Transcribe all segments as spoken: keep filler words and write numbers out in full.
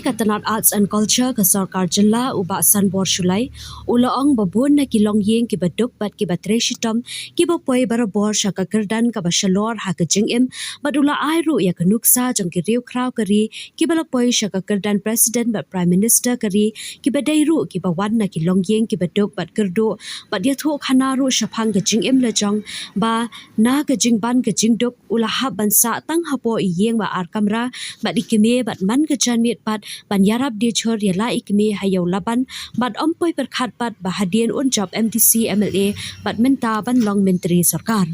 ka tnat Arts and Culture ka Sorkar Jylla, u Bah Sanbor Shullai, u la ong ba bun na ki longïing kiba duk bad kiba trei shitom kiba poi barabor sha ka kyrdan kaba shalor ha ka jingim, bad u la ai ruh ïa ka nuksa jong ki riewkhraw ka ri kiba la poi sha ka kyrdan President bad Prime Minister ka ri, kiba dei ruh kiba wan na ki longïing kiba duk bad kyrduh, bad ïathuh khana ruh shaphang ka jingim lajong, ba na ka jingban ka jingduk u la hap ban sah tang hapoh i ïing ba ar kamra bad i kmie, bad man ka janmiet pat ban ïarap die jhur ïa la i kmie ha ïew Laban, bad ym poi pyrkhat pat ba hadien un jop M D C, M L A bad mynta ban long myntri sorkar.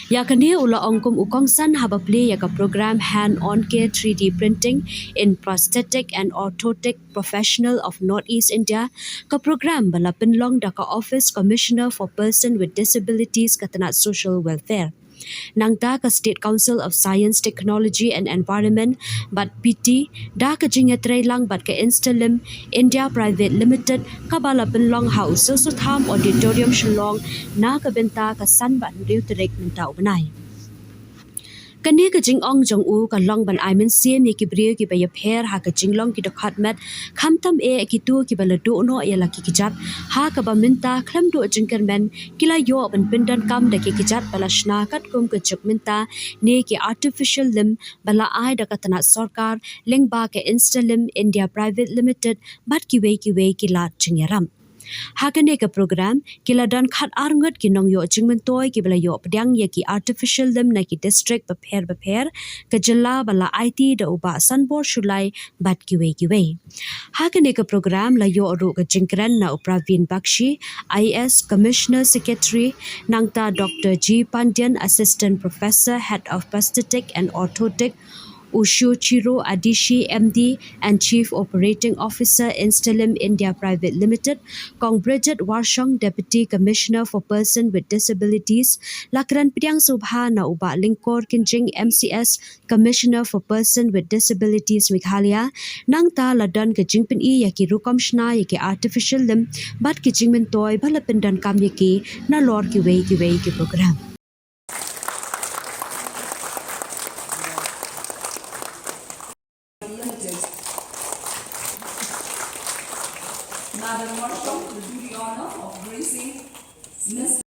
Ïa kane u la ong kum u kongsan haba plie ïa ka program Hand on Care three D Printing in Prosthetic and Orthotic Professional of North East India, ka program ba la pynlong da ka Office Commissioner for Person with Disabilities ka tnat Social Welfare. Nangta ka State Council of Science, Technology and Environment bad P T, da ka jingïatreilang bad ka Instalim India Private Limited, kaba la pynlong ha u Soso Tham Auditorium Shillong na ka bynta ka san bad hynriew tarik mynta u bnai. Kane ka jingong jong u ka long ban ai mynsiem ïa ki briew kiba ïapher ha ka jinglong ki dkhot met, khamtam eh kito kiba la duh noh ïa la ki kjat, ha kaba mynta khlem duh jingkyrmen ki la ïoh ban pyndonkam da ki kjat ba la shna katkum ka juk mynta, ne ki artificial limb ba la ai da ka tnat sorkar lyngba ka Instalim India Private Limited bad kiwei kiwei ki lad jingïarap. Ha kane ka program ki la don khat ar ngut ki nongïoh jingmyntoi kiba la ïoh pdiang ïa ki artificial limb na ki district bapher bapher ka jylla ba la aiti da u Bah Sanbor Shullai bad kiwei kiwei. Ha kane ka program la ïoh ruh ka jingkren na u Praveen Bakshi, I A S Commissioner Secretary, nangta Doctor G Pandian, Assistant Professor, Head of Prosthetic and Orthotic, u Shuichiro Adishi, M D and Chief Operating Officer, Instalim India Private Limited, Kong Bridget Warshong, Deputy Commissioner for Person with Disabilities, la kren pdiang sngewbha na u Bah Lyngkor Kynjing, M C S, Commissioner for Person with Disabilities Meghalaya, nangta la don ka jingpyni ïa ki rukom shna ïa ki artificial limb bad ki jingmyntoi ba la pyndonkam ïa ki nalor kiwei kiwei ki program. Limited. Madam Warshong, the duty honor of gracing Miss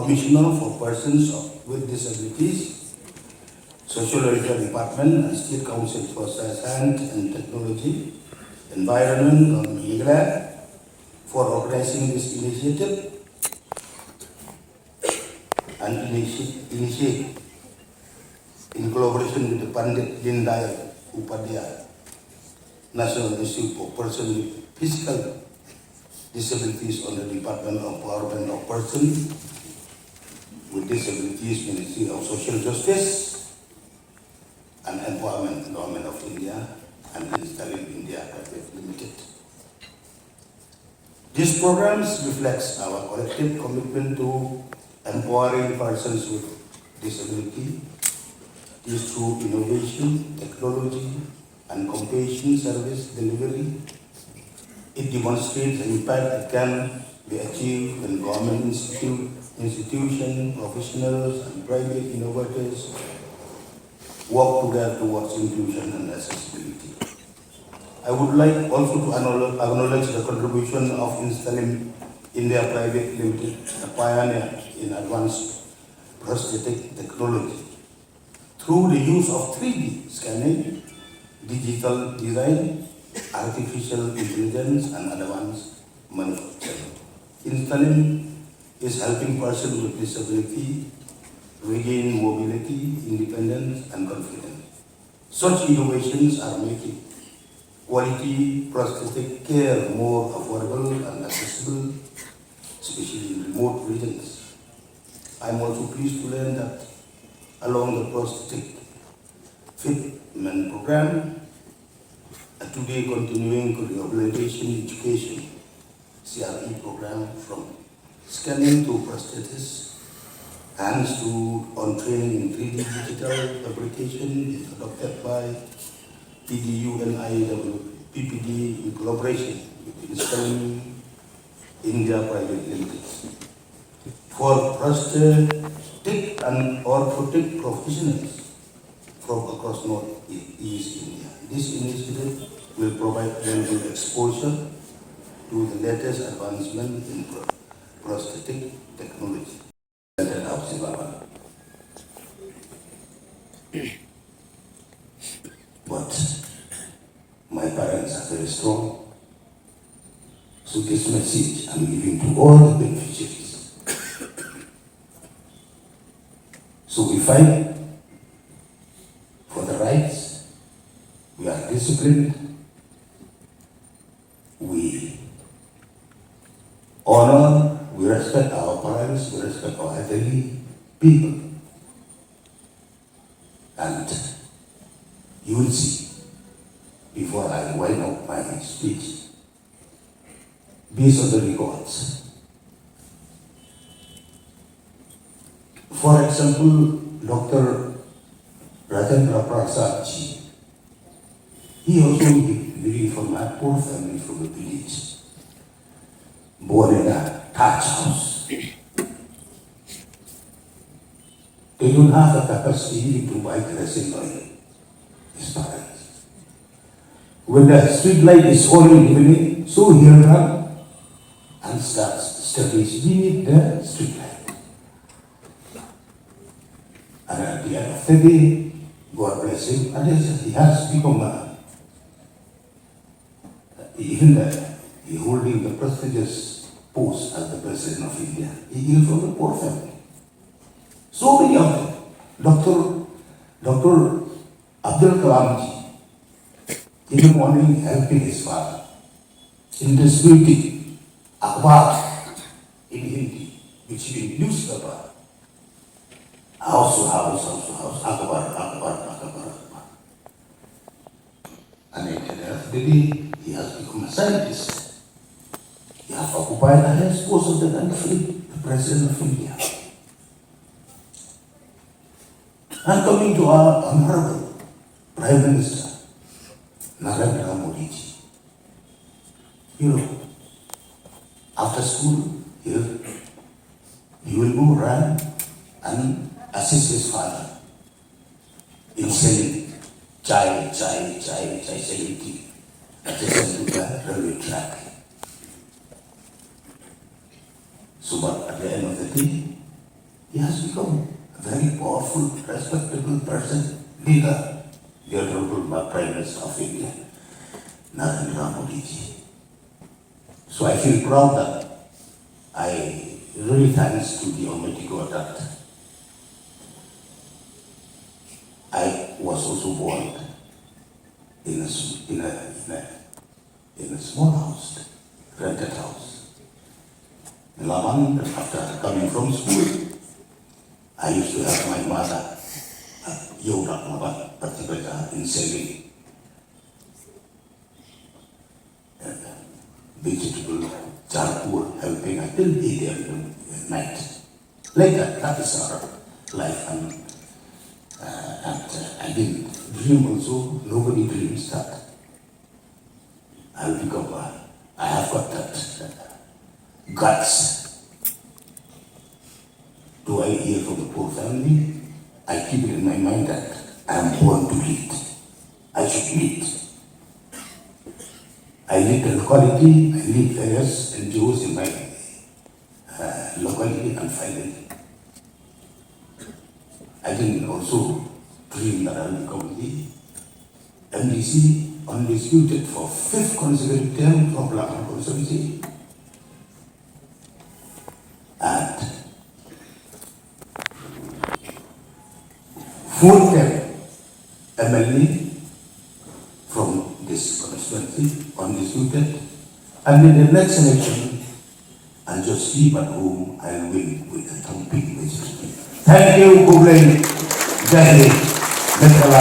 Commissioner for Persons of, with Disabilities, Social Welfare Department, and State Council for Science and Technology, Environment, Government of Meghalaya, for organizing this initiative and initi- initiate in collaboration with the Pandit Deendayal Upadhyay National Institute for Persons with Physical Disabilities under the Department of Empowerment of Persons with Disabilities, Ministry of Social Justice and Empowerment, Government of India, and Instalim India Private Limited. These programs reflects our collective commitment to empowering persons with disability. This through innovation, technology, and compassion service delivery. It demonstrates the impact that can be achieved when government institute, institution, professionals, and private innovators work together towards inclusion and accessibility. I would like also to acknowledge, acknowledge the contribution of Instalim India Private Limited, a pioneer in advanced prosthetic technology. Through the use of three D scanning, digital design, artificial intelligence, and advanced manufacturing, Instalim is helping persons with disability regain mobility, independence, and confidence. Such innovations are making quality prosthetic care more affordable and accessible, especially in remote regions. I'm also pleased to learn that along the prosthetic fitment program, a two-day continuing rehabilitation education, C R E program, from scanning to prosthesis, hands to on training in three D digital fabrication is adopted by P D U N I W P P D in collaboration with Instalim India Private Limited. For prosthetic and orthotic professionals from across North East India, this initiative will provide valuable exposure to the latest advancement in pro- prosthetic technology. But my parents are very strong. So this message I'm giving to all the beneficiaries. So we fight for the rights, we are disciplined, we honor, we respect our parents, we respect our elderly people. And you will see, before I wind up my speech, based on the records. For example, Doctor Rajendra Prasad ji, he also living from a poor family from a village, born in a thatch house. They don't have the capacity to buy kerosene oil. His parents. When the street light is on in the evening, so he run and starts studies beneath the street light. And at the end of the day, God bless him, and he has become a, even the, he holding the prestigious post as the President of India. He is from a poor family. So many of them. Doctor, Doctor Abdul Kalam ji, in the morning helping his father. In distributing Akhbar in Hindi, which is a newspaper. House to house, house to house, Akhbar, Akhbar, Akhbar, Akhbar. And at the end of the day, he has become a scientist. He has occupied the highest post of the country, the President of India. And coming to our Honorable Prime Minister, Narendra Modi ji, you know, after school, he will, he will go run and assist his father in selling chai, chai, chai, chai, selling tea adjacent to the railway track. So, but at the end of the day, He has become a very powerful, respectable person, leader, the Honorable Prime Minister of India, Narendra Modi ji. So I feel proud that I really thanks to the Almighty God that I was also born in a, s- in a, in a, in a small house, rented house. In Laban, after coming from school, I used to help my mother at Yodak Laban, Patibaja in Seli. Vegetable charcoal helping until eight a m in the night. Like that, that is our life. And, uh, and uh, I didn't dream also, nobody dreams that I'll become a, I have got that uh, guts. Do I hear from a poor family? I keep it in my mind that I am born to lead. I should lead. I lead the locality, I lead various N G Os in my uh, locality and finally. I didn't also dream that I will become the M D C undisputed for fifth consecutive term for Blacktown constituency. And fourth term M L A from this constituency, undisputed, and in the next election, I'll just sleep at home, I'll win with a thumping majority. Thank you, Khublei, Jai Hind, Meghalaya.